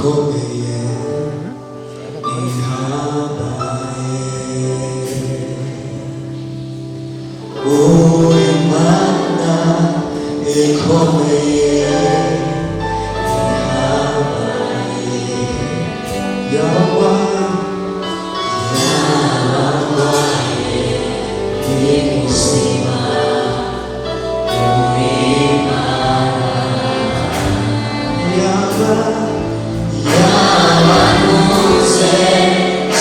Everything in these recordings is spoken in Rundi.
Ikomeye ihambaye, uri Imana ikomeye ihambaye. Yaba yararwaye ni muzima, uri Imana. Yaba yabanuze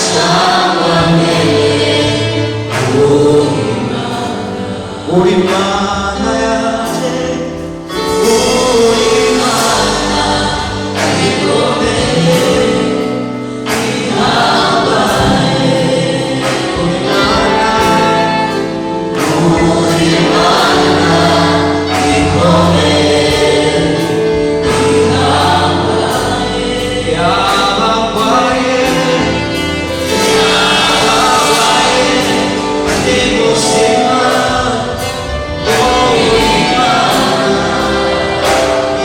cyangwa mbere, uri Imana, uri Imana yanjye, uri Imana ikomeye ihambaye, uri Imana, uri Imana ikomeye ihambaye. Yababaye, yababaye ni muzima, uri Imana.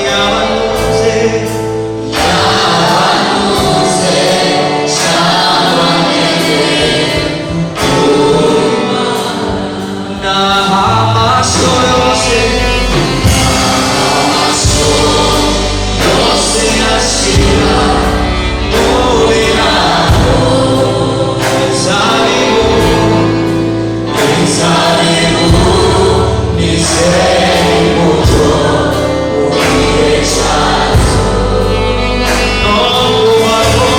Yabanuze, yabanuze cyangwa mbere, uri Imana. Naho amaso yose, amaso yose ashira mu inzabibu, inzabibu nizera imbuto mu gihe cyazo, no kubaho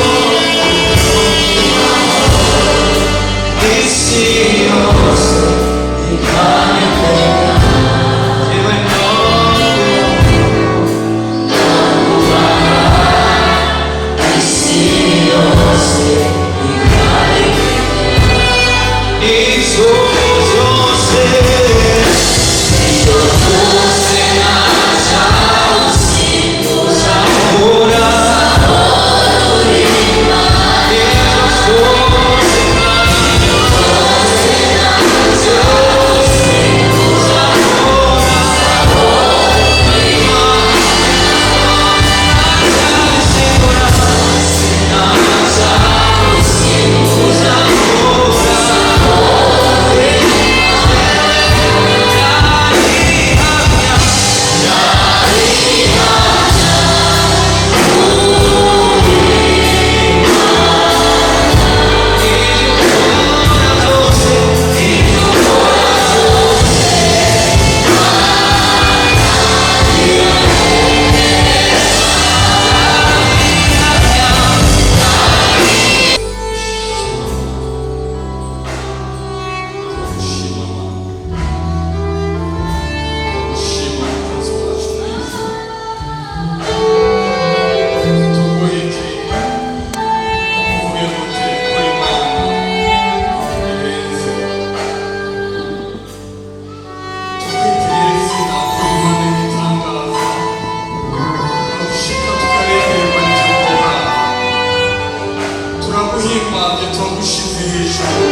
isi yose ikanyiteka yewe, no kubaho isi yose ikanyiteka. Izo zose, izo zose ntacyagusimbuza, ura izo zose ntacyagusimbuza. Ntacyagusimbuza. Turagushima Mana, turagushima mukunzi wacu mwiza, tuguhe iki, tukuvuge gute ko Imana irenze, tukwitirire izina ko Imana y'igitangaza, turagushika tukarengerwa n'icyo ukora. Turaguhimbabye, turagushize hejuru.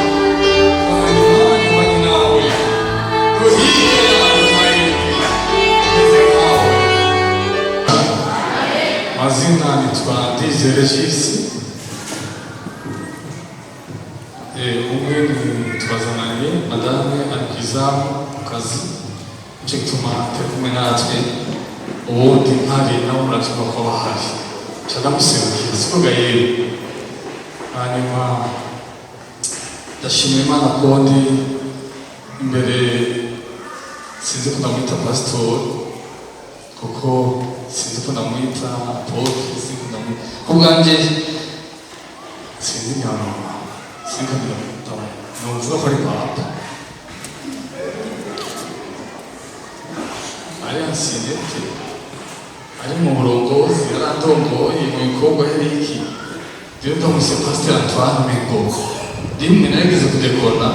Imana ihwanye nawe, ruhire abantu imeze nkawe. Mazina nitwa Ndizere Jisi. Umwe ni twazananye, madame ari ku izamu ku kazi, nicyo gituma atari kumwe natwe. Ubundi mpari nawe murabyumva ko bahari, nca ndamuserukira, sikuvuga yewe. Hanyuma ndashimira Imana ko ndi imbere. Sinzi ko ndamwita pasitori, kuko sinzi ko ndamwita apôtre, sinzi ko ndamwita ku bwanjye, sinzi nyanoma, sinzi ko ndamwita, numva ko ari papa, ari ansinete, ari mu burongozi, yarandongoye mu bikorwa y'ibiki. Rero ndamutse Pasiteri Antoine Mengo, rimwe narigeze kudekona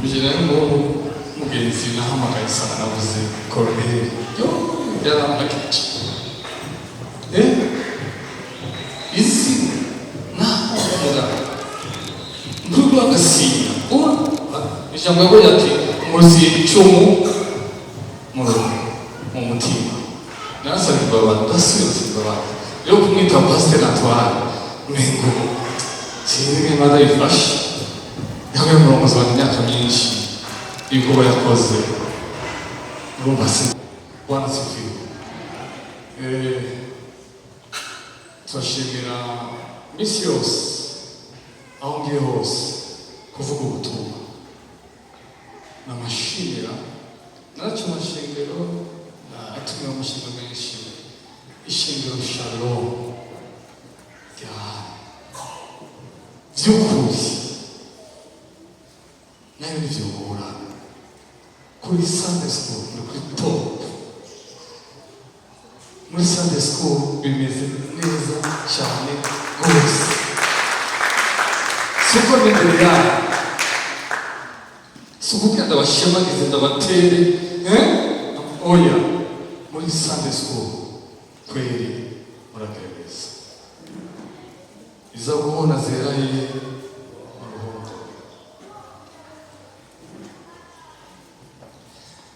hari ngo mugenzi nahamagaye sana, nabuze Corneille yo yarambagije izi naho mvugo agasinya ijambo yavuze ati muziye icumu mu mutima. Ndasaba imbabazi, ndasubira gusaba imbabazi. Rero kumwita Pasiteri Antoine, umengo sinzi niba ndabifashe. Yabaye umurongozi wanjye imyaka myinshi, ibikorwa yakoze urumva si. Bwana asifiwe. Turashimira iminsi yose, aho ngiye hose kuvuga ubutumwa namashimira. Naraca amashengero, natumiwe amashinga menshi. Ishengero Shalom ryahano vy'ukuri nayo ntivyogora. Kuri Sunday school ni kuri top. Muri Sunday school bimeze neza cyane rwose. Siko n'imbere yayo, si ukubwira ndabashemagize, ndabatere, eh? Oya, muri Sunday school kweri muragerageza. Iza guhona zera hehe? Mu ruhondo.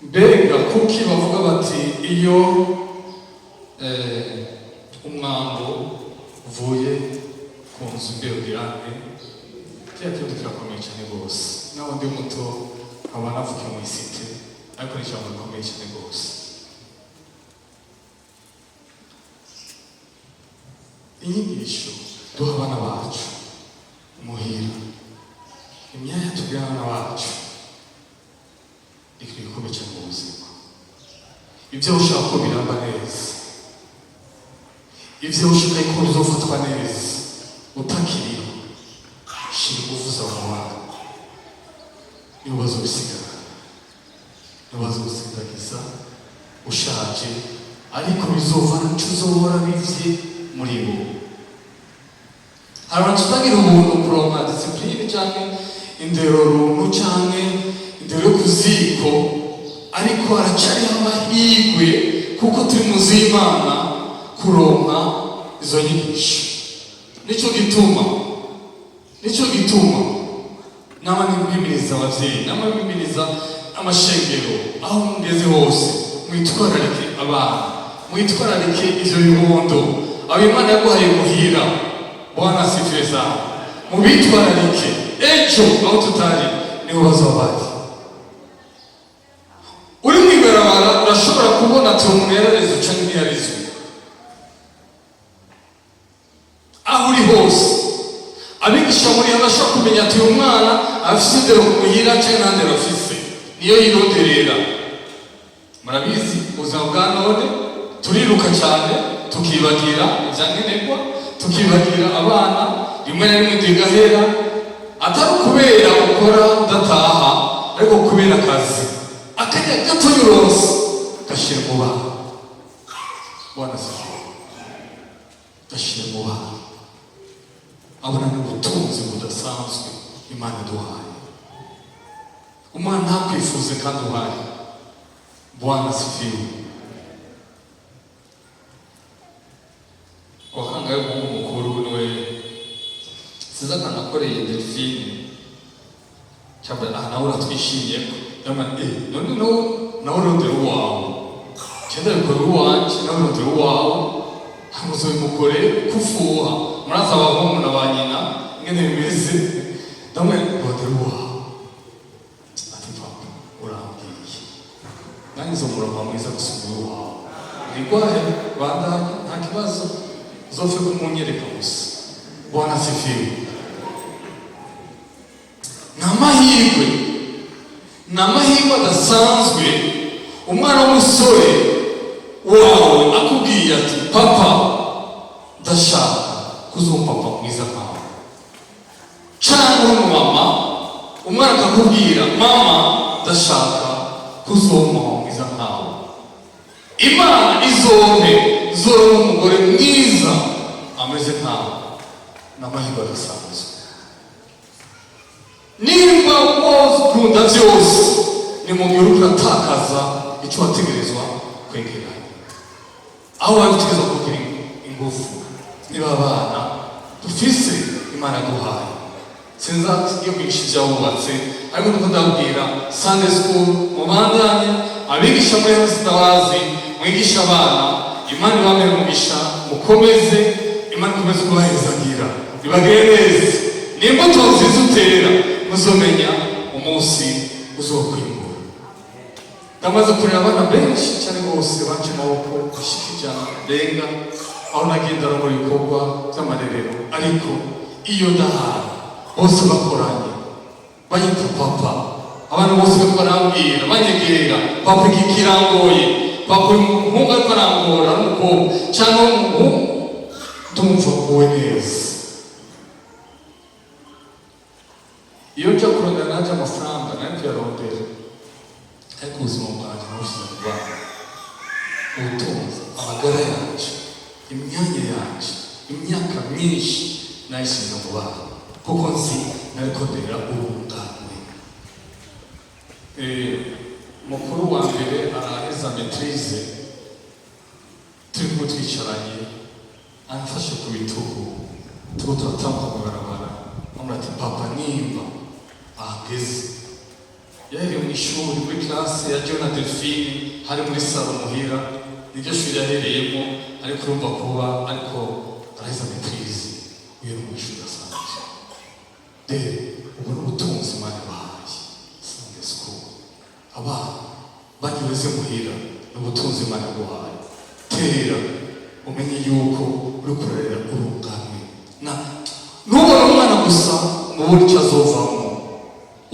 Mbega kuki bavuga bati iyo umwango uvuye ku nzu mbe ugirange? Kiriya kibazo kirakomeye cyane rwose. Naho ndi muto, nkaba navukiye mu i cité, ariko ni ijambo rikomeye cyane rwose. Inyigisho duha abana bacu muhira, imyanya tubwira abana bacu, ni ikintu gikomeye cyane mu buzima. Ibyo ushaka ko biramba neza, ibyo ushaka ko bizofatwa neza utakiriho, shira ingufu zawe mu bana. Nibo bazobisigara, nibo bazobisindagiza ushaje, ariko bizovana ico uzohora bivye muri bo. Hari abantu tutagira ubuntu kuronka discipline canke indero runtu canke indero yo ku ziko, ariko haracariho amahirwe, kuko turi mu z'Imana, kuronka izo nyigisho. Nico gituma nama mpimiriza abavyeyi, nama mpimiriza amashengero, aho mugeze hose mwitwararike abana, mwitwararike ivyo bibondo abo Imana yaguhaye muhira. Bwana asifiwe sana. Mubitwararike, ejo aho tutari niho bazoba bari. Uri mw'ibarabara urashobora kubona ati umuntu yararezwe canke ntiyarezwe. Aho uri hose, abigisha muri bashobora kumenya ati uyu mwana afise indero ku muhira canke nta ndero afise, niyo yironderera. Murabizi, ubuzima bwa none turiruka cyane, tukibagira ibyankenerwa, tukibagira abana. Rimwe na rimwe tugahera, atari ukubera ukora udataha, ariko kubera akazi. Akanya gato uronse gashyira mu bana. Bwana asifiwe. Gashyira mu bana. Abona ni ubutunzi budasanzwe Imana iduhaye. Umwana ntakwifuze kandi uhari. Bwana asifiwe. Wakangaye umuhungu mukuru niwe sinzi akantu akoreye Delphine cyangwa aha nawe uratwishimiye ko ndabona none no nawe urondera uwawe, cyenda bikora uwanje, nawe urondera uwawe, hano uzobimukore kufuha. Murazi abahungu na ba nyina ingene bimeze. Ndamwe rondera uwawe. Ati: "Papa, urambwiye, nanjye nzomuroma mwiza gusumba uwawe." Ntigwahe, bandanye, nta kibazo, uzopfe kumunyereka gusa. Bwana asifiwe. Ni amahirwe, ni amahirwe adasanzwe umwana w'umusore wawe akubwiye ati: "Papa, ndashaka kuzuba papa mwiza nkawe." Cyangwa umumama, umwana akakubwira: "Mama, ndashaka kuzuba umumama mwiza nkawe. Imana izompe zoro umugore mwiza ameze nkawe." Ni amahirwe adasanzwe. Nimba wokunda byose, ni mu gihe uriko uratakaza icyo wategerezwa kwegeranya, aho wari utegerezwa kugira ingufu. Niba abana dufise Imana duhaye, sinza yo kwigisha ibyawubatse, ariko ndiko ndabwira Sunday school mubandanye. Abigisha muri hose ndabazi, mwigisha abana. Imana ibamere umugisha, mukomeze, Imana ikomeze kubahezagira, ibagire neza. Ni imbuto nziza utera, muzomenya umunsi uzokwimbura. Ndamaze kureba abana benshi cyane bose banje amaboko bashika 100 renga, aho nagenda no mu bikorwa by'amarerero, ariko iyo ndahara bose bakoranye banyita papa. Abantu bose bariko barambwira, banyegera: "Papa, iki kirangoye, papa." Uyu muhungu ariko arangora, ari umukobwa cyangwa umuhungu, ndumva nguwe neza. Iyo nja kurondera nanje amafaranga, nari kuyarondera, ariko ubuzima bwanjye nabushyize mu bana. Ubutunzi, amagara yanje, imyanya yanje, imyaka myinshi nayishyize mu bana, kuko nzi nariko ndera urunganwe. Mukuru wa mbere araheza maîtrise, turi kumwe twicaranye, amfashe ku bitugu, turiko turatambuka mu barabara, amubwira ati: "Papa, nimba ahageze." Yahereye mu ishuri muri classe ya John na Delphine, hari muri salon muhira, niryo shuri yahereyemo. Ariko urumva kuba ariko araheza maîtrise, uyu ni umunyeshuri asanzwe. Rero ubu ni ubutunzi Imana ibahaye. Sunday school, abana banyureze muhira, ni ubutunzi Imana yaguhaye. Tera umenye yuko uri kurerera urunganwe, na ntubone umwana gusa ngo ubone icyo azovamo,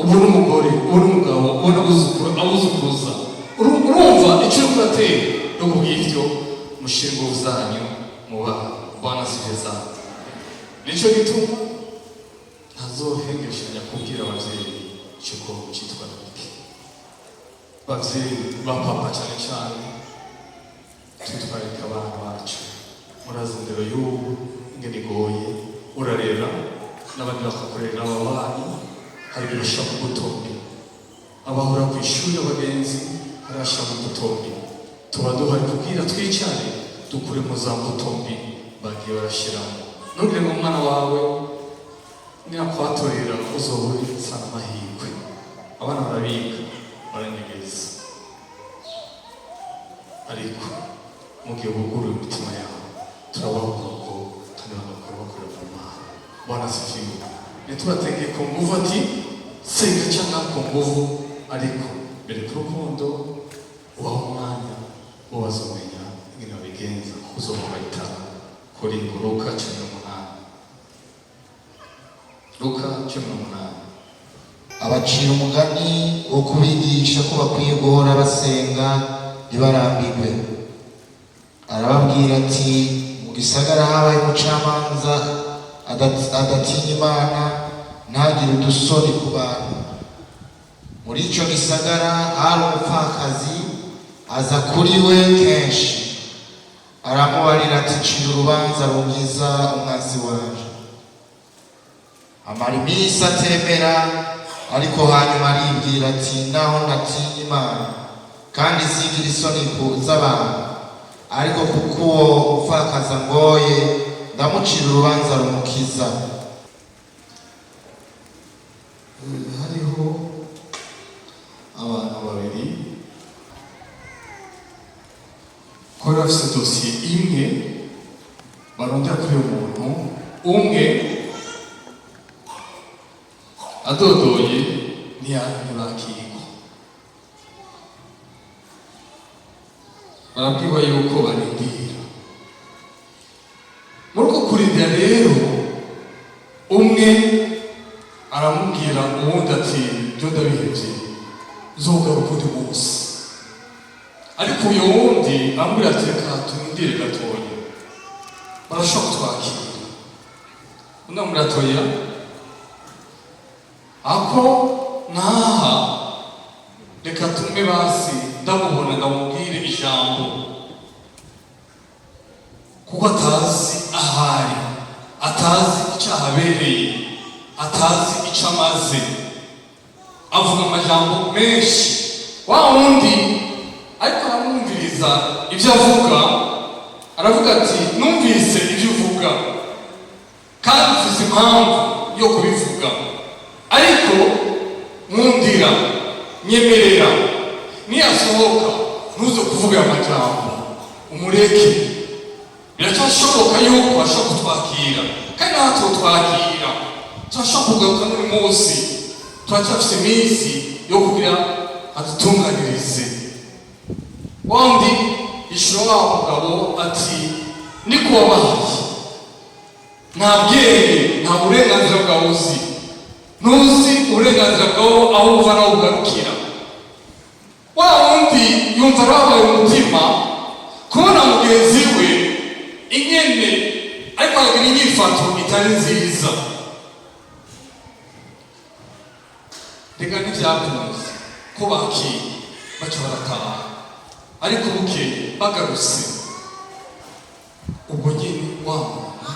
ubone umugore, ubone umugabo, ubone abuzukuru, abuzukuruza. Urumva icyo uri kuratera. No kubw'ibyo, mushyire ingufu zanyu mu bana. Bwana asifiwe sana. Nicyo gituma ntazohengeshanya kubwira ababyeyi cyuko cyitwararike. Babyeyi ba papa cyane cyane, twitwararike abana bacu. Murazi indero y'ubu ingene igoye. Urarera n'abandi bakakurera, ababanyi hari ibintu bashaka gutombi, abahora ku ishuri, abagenzi hari ashaka gutombi. Tuba duhari kubwira twicare, dukuremo za mbuto mbi bagiye barashyiramo. Ntugire ngo umwana wawe niyakwatorera uzoba uri amahirwe. Abana barabika, baranyegeza, ariko mu gihe buguruye imitima yabo, turabaha umurongo kandi bagakora, bakorera mu Mana. Bwana asifiwe. Ntitubategeye ku nguvu ati senga cyangwa ku nguvu, ariko mbere ku rukundo, ubaha umwanya, bo bazomenya ingene babigenza, kuko uzoba bayitara kuri Luka 18, Luka 18. Abacira umugani wo kubigisha ko bakwiye guhora basenga ntibarambirwe. Arababwira ati: "Mu gisagara habaye umucamanza adatinya Imana, ntagire udusoni ku bantu. Muri icyo gisagara hari umupfakazi aza kuri we kenshi, aramubarira ati: 'Cira urubanza runkiza umwansi wanje.' Amara iminsi atemera, ariko hanyuma aribwira ati: 'Naho ntatinya Imana kandi singira isoni ku z'abantu, ariko kuko uwo mupfakazi angoye, ndamucira urubanza rumukiza.'" Hariho abantu babiri ko bari bafise dosiye imwe barondera kuri uyu muntu umwe. Adodoye ntibakigwa, barabwirwa yuko barindira. Muri uko kurindira rero, umwe aramubwira uwundi ati: "Byo ndabihevye, nzogaruka undi munsi." Ariko uyu wundi aramubwira ati: "Reka turindire gatoya, barashobora kutwakira." Undi amubwira ati: "Oya, ako naha reka tume basi ndamubona, ndamubwire ijambo, kuko atazi ahari, atazi icyo ahabereye, atazi icyo amaze, avuga amajambo menshi." Wa wundi ariko aramwumviriza ibyo avuga, aravuga ati: "Numvise ibyo uvuga kandi ufite impamvu yo kubivuga, ariko nkundira, nyemerera, niyasohoka ntuze kuvuga aya majambo." Umureke, biracyashoboka yuko ashobora kutwakira, kandi natwe twakira turashobora kugaruka n'uyu munsi. Turacyafite iminsi yo kugira adutunganirize. Wandi yishura wa mugabo ati: "Niko wabaye, nta bwenge, nta burenganzira bwawe uzi, ntuzi uburenganzira bwawe aho buva n'aho bugarukira." Wa wundi yumva arabaye umutima kubona mugenzi we ingene ariko aragira inyifato itari nziza. Reka, ntibyakunze ko bakiye, baca barataha. Ariko bukeye bagarutse, ubwo nyine wa muntu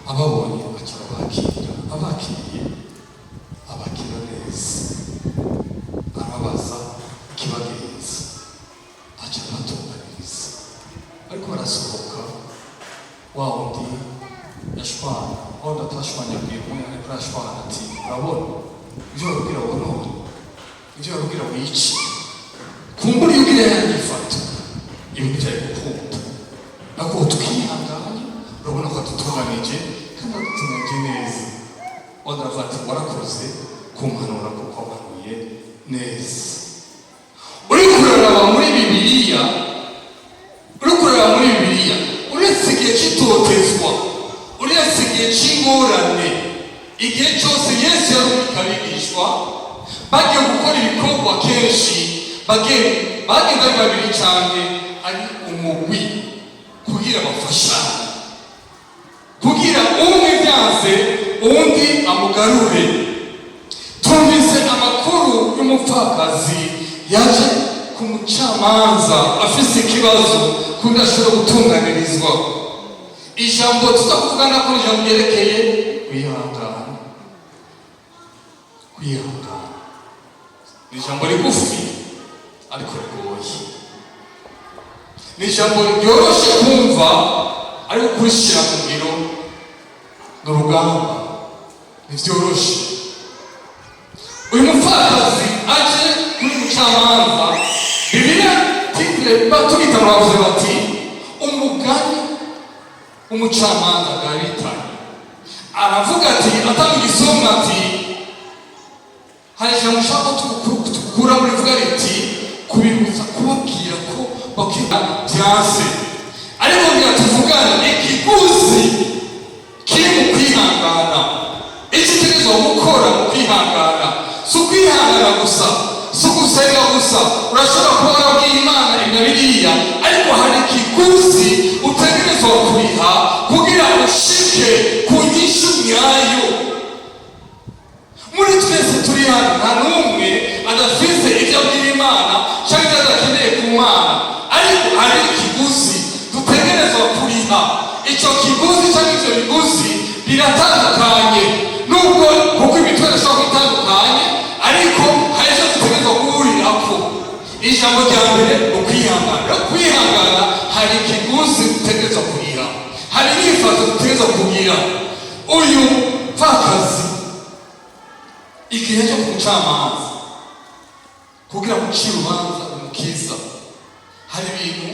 ababonye aca arabakira. Abakiriye, abakira neza, arabaza ikibagenza, aca arabatunganiriza. Ariko barasohoka, wa wundi yashwana, wa wundi atashwanye abwira umwe ariko arashwana ati: "Urabona ibyo babwira wonone, ibyo babwira wice, kumbura iyo ugira yanyifato ibintu byari gukunda. Nako twihanganye, urabona ko adutunganije kandi adutunganije neza." Wandi aravuga ati: "Warakoze kumpanura kuko wampanuye neza." Uri kuraraba muri Bibiliya, uri kuraraba muri Bibiliya, uretse igihe cy'itotezwa, uretse igihe cy'ingorane, igihe cyose Yesu yarumvika abigishwa bagiye gukora ibikorwa, kenshi bagenda ari babiri cyane, ari umugwi, kugira bafashane, kugira umwe byanze undi amugarure. Twumvise amakuru y'umupfakazi yaje ku mucamanza afise ikibazo kugira ashobore gutunganirizwa. Ijambo tuza kuvugana ko ijambo ryerekeye kwihangana. Kwihangana ni ijambo rigufi ariko rigoye, ni ijambo ryoroshe kumva ariko kurishyira mu ngiro ni urugamba, ntibyoroshe. Uyu mupfakazi aje kuri mucamanza, Bibiliya titre batugita bavuze bati: "Umugani w'umucamanza bwabitanye." Aravuga ati, atanga igisomwa ati: hari ijambo ushaka ko tukura muri vuga riti kubibutsa, kubabwira ko bakwiye byanse. Ariko ngira tuvugane ikiguzi kiri mu kwihangana, icyo utegerezwa gukora mu kwihangana. Si ukwihangana gusa, si ugusenga gusa. Urashobora kuba warabwiye Imana ibi na biriya, ariko hari ikiguzi utegerezwa kuriha kugira ushike ku nyishu nyayo. Muri twese turi hano, nta n'umwe adafise ibyo abwira Imana cyangwa ibyo adakeneye ku Mana, ariko hari ikiguzi dutegerezwa kuriha. Icyo kiguzi cyangwa ibyo biguzi biratandukanye, nubwo kuko imitwe ishobora kuba itandukanye, ariko hari icyo dutegerezwa guhurirako. Ijambo rya mbere ni ukwihangana. Rero kwihangana, hari ikiguzi dutegerezwa kuriha, hari inyifato dutegerezwa kugira. Uyu pfakazi, igihe cyo ku mucamanza kugira ngo ucire urubanza umukiza, hari ibintu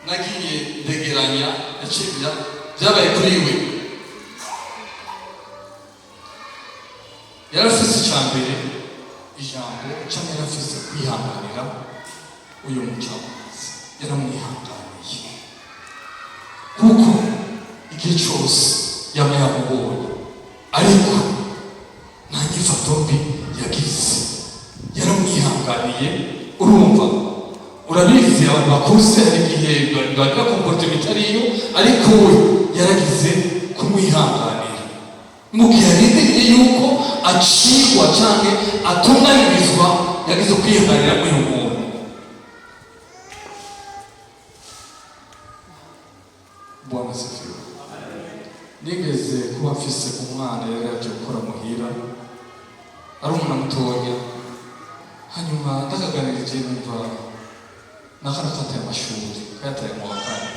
nagiye ndegeranya yaciye byabaye kuri we. Yarafise icya mbere ijambo, cyangwa yarafise kwihanganira uyu mucamanza. Yaramwihanganiye kuko igihe cyose yaba yamubonye, ariko nta nyifato mbi yagize, yaramwihanganiye. Urumva, urabizi, abantu bakuze hari igihe bagira comportement itariyo, ariko we yaragize kumwihanganira mu gihe arindiriye yuko acigwa cyangwa atunganirizwa. Yagize kwihanganira uyu muntu. Bwana asifiwe. Nigeze kuba mfise umwana yari yaje gukora muhira, ari umwana mutoya. Hanyuma ndakaganirije, numva nakana kataye amashuri, kayataye mu wa kane.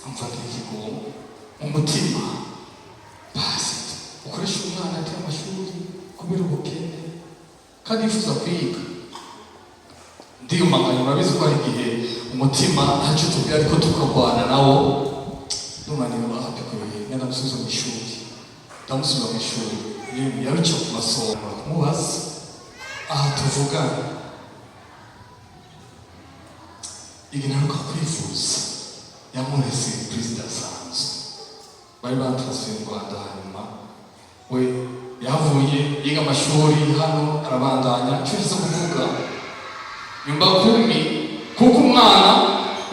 Amfata ikigongo mu mutima: basi ukoresha umwana ataye amashuri kubera ubukene kandi yifuza kwiga. Ndiyumanganya. Urabizi ko hari igihe Umutima ntacyo tubwira, ariko tukagwana nawo. Ndumva ahapikuye, ndamusubiza mu ishuri, ndamusubiza mu ishuri. Yemwe, yaruciye ku masomo kumubaza aha tuvugana. Igihe naruka kwivuza, yamurese perezida asanzwe bari batransfert mu Rwanda. Hanyuma we yahavuye yiga amashuri hano, arabandanya. Icyo ngize kuvuga, nyumba kumi, kuko umwana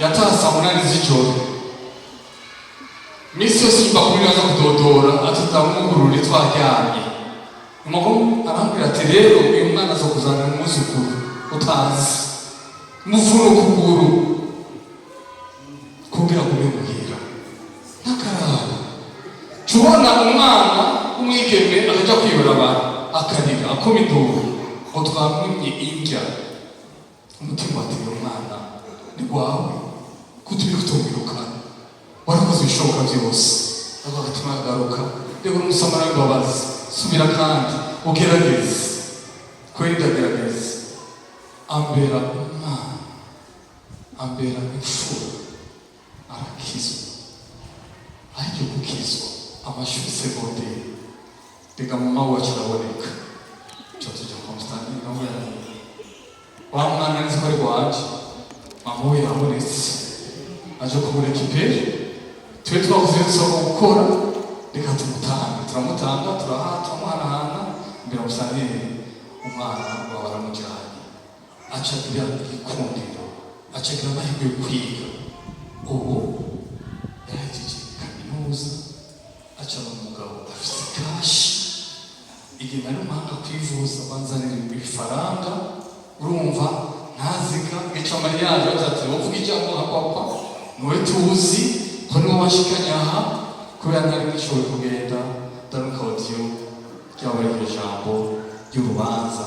yataha saa 8 z'ijoro misi yose. Nyumba kumi aza kudodora, ati: "Ndamwugurure, twaryamye." Umugabo arambwira ati: "Rero uyu mwana aza kuzana umwuzukuru utazi, muvuna ukuguru kugira ngo muhira ntakaraba." Tubona umwana w'umwigeme akaja kwibarabara, akarira, akoma induru ngo twamwimye indya. Umutima wateye umwana ni wawe kutubiri kutumwirukana, warakoze ibishoboka byose, ariko agatima kagaruka: "Reka, umusamara w'imbabazi, subira kandi ugerageze." Kweri ndagerageza, ambera umwana, ambera imfura, arakizwa. Agiye gukizwa, amashuri segonderi, reka mama wacu araboneka, tuba tujya kwa musitani nawe. Wa mwana nzi ko ari wanje, mama we yabonetse, aje kumureka imbere. Twe twakoze ibyo dusabwa gukora, reka tumutange. Turamutanga, turaha, turamuhanahana imbere ya musitani. Umwana baba baramujyanye, acagira igikundiro, acagira amahirwe yo kwiga. Ubu yarahejeje kaminuza, acaba umugabo afite cash. Igihe nari umuhanga kwivuza, banzanira ibifaranga. Urumva ntaziga ica mariage, bavuze ati: "Wovuga ijambo nka papa, niwe tuzi ko niwe washikanye aha." Kubera ntari ngishoboye kugenda, ndanuka audio ryaba iryo jambo ry'urubanza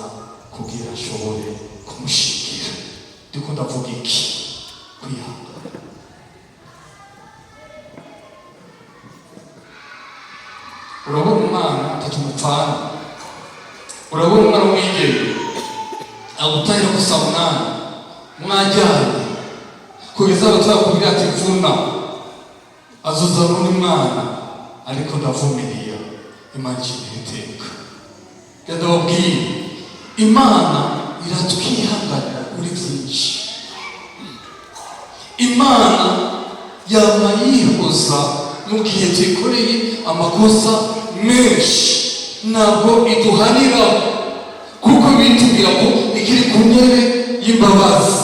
kugira ashobore kumushingira. Ndiko ndavuga iki? Kwihangana. Urabona umwana atatu mupfana, urabona umwana w'umwigeme agutahira ko saa 8 mwajyanye, kugeza aho turakubwira ati: "Vuna, azuzana undi mwana." Ariko ndavumiriya, Imana ishimira iteka. Genda babwire, Imana iratwihanganira kuri byinshi. Imana yama yihoza mu gihe tuyikoreye amakosa menshi, ntabwo iduhanira, kuko bitubwira ko ikiri ku ntebe y'imbabazi.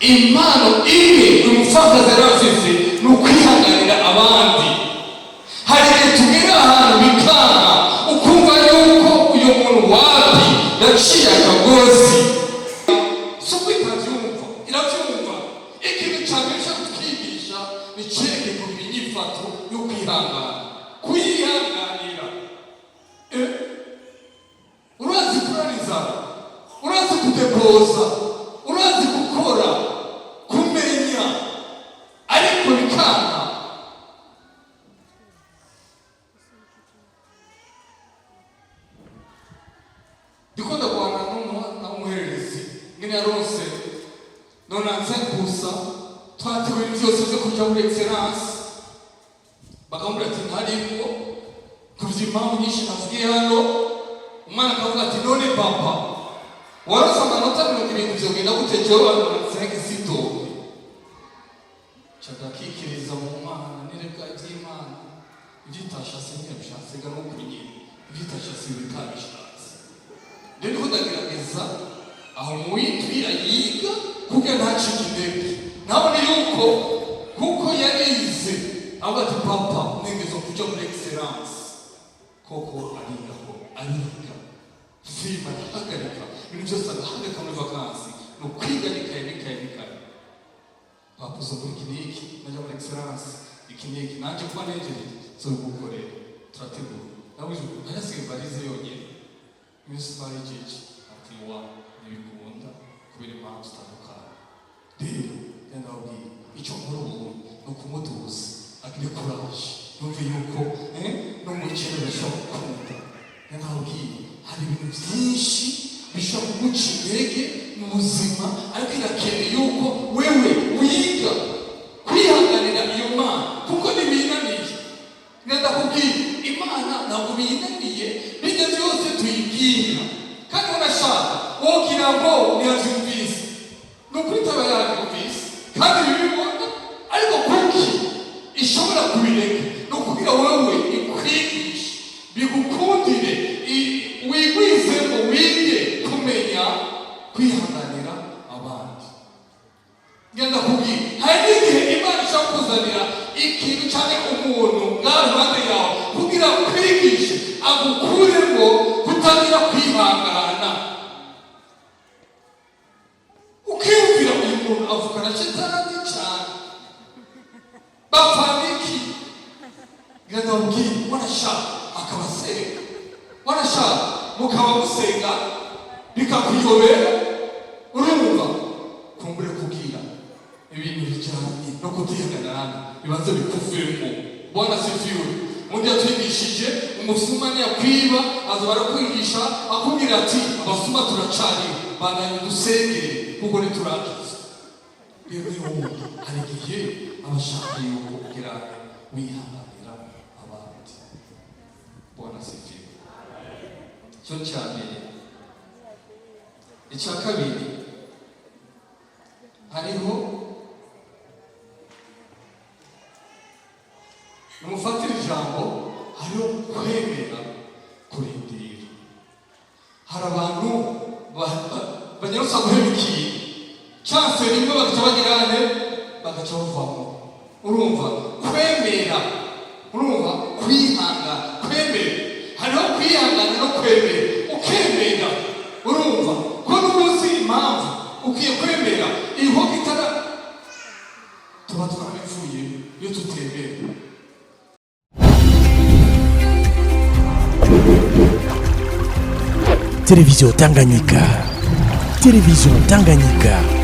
Impano imwe uyu mupfakazi yari afise ni ukwihanganira abandi. Hari igihe tugera ahantu bikanga, ukumva yuko uyu muntu wapi, yaciye akagozi. Si uko itabyumva, irabyumva. Ikintu cya mbere ushaka kutwigisha ni cyerekeye kugira inyifato yo kwihangana, kuyihanganira. Urazi kurara inzara, urazi kudepoza, urazi gukora, kumenya, ariko bikanga. Ndiko ndagwana n'umuhererezi ngene yaronse 95 gusa. Twateguye ibintu byose byo kuja muri excellence, bakamubwira ati ntarimwo kuvya impamvu nyinshi navugiye hano. Umwana akavuga ati: "None papa, waronse amanota 70, vyogenda gute jewe 95 sitonde?" Ca ndakikiriza mu Mana, nireka ivy'Imana, ivyitashatse ntiyabishatse ga n'ukuri nyene, ivyitashatse bitabishatse. Rero ndiko ndagerageza aho muwitwira yiga kugira ntacike intege, ntabone yuko kuko yarize. Avuga ati: "Papa, ntegerezwa kuja muri excellence." Koko ariga, ko ariga filime, arahagarika ibintu byose, agahagarika muri vacances, ni ukwiga n'ikaye, n'ikaye, n'ikaye. "Papa, uzokora iki n'iki, najya muri excellence, iki n'iki, nanjye kuba nejeje nzobigukorera." Turategura nawe, ntayasigaye valise yonyine. Iminsi twarijeje ati: "Wa ntibikunda kubera impamvu zitandukanye." Rero ndababwira, icyo nkora ubu ni ukumutuza, agire courage, yumve yuko no mu kirere ashobora gukunda. Ndababwira, hari ibintu byinshi. Bishobora kuguca intege mu buzima, ariko irakeneye yuko wewe wiga kwihanganira iyo Mana, kuko ntibinaniye. Ndakubwira, Imana ntabwo binaniye, bijya byose tuyibwira. Kandi unashaka wogira ngo ntiyabyumvise, ni ukuri itaba yabyumvise kandi bibibona, ariko kuki ishobora kubireka? Ni ukugira wowe ikwigishe, bigukundire, wigwizemo, wige kumenya kwihanganira abandi. Ngenda kubwira, hari n'igihe Imana ishobora kuzanira ikintu cyangwa umuntu ngaho iruhande yawe kugira kwigishe, agukuremo kutagira kwihangana. Ukiyumvira, uyu muntu avugana shitani cyane, bapfana iki? Ngenda kubwira, wanashaka akabasenga, wanashaka mukaba musenga bikakuyobera. Urumva, kumbure kubwira ibintu bijyanye no kutihanganana bibanze bikuvemo. Bwana sifiwe. Undi yatwigishije, umusuma niyakwiba aza barakwigisha, akubwira ati: "Abasuma turacariho, bandanye dusengere kuko ntiturakiza." Rero wundi hari igihe aba ashaka yuko kugira wihanganira abandi. Bwana sifiwe. Cyo cya mbere. Icya kabiri, hariho nimufatire ijambo, hariho kwemera kurindira. Hari abantu banyarutsa guheba ikintu chance rimwe, bagaca bagirane, bagaca bavamo. Urumva, kwemera, urumva, kwihangana, kwemera. Hariho kwihangana no kwemera. Ukemera, urumva ko n'ubuzi impamvu ukwiye kwemera inkoko itara, tuba twarabivuye iyo tutemera. Télévision Tanganyika. Télévision Tanganyika.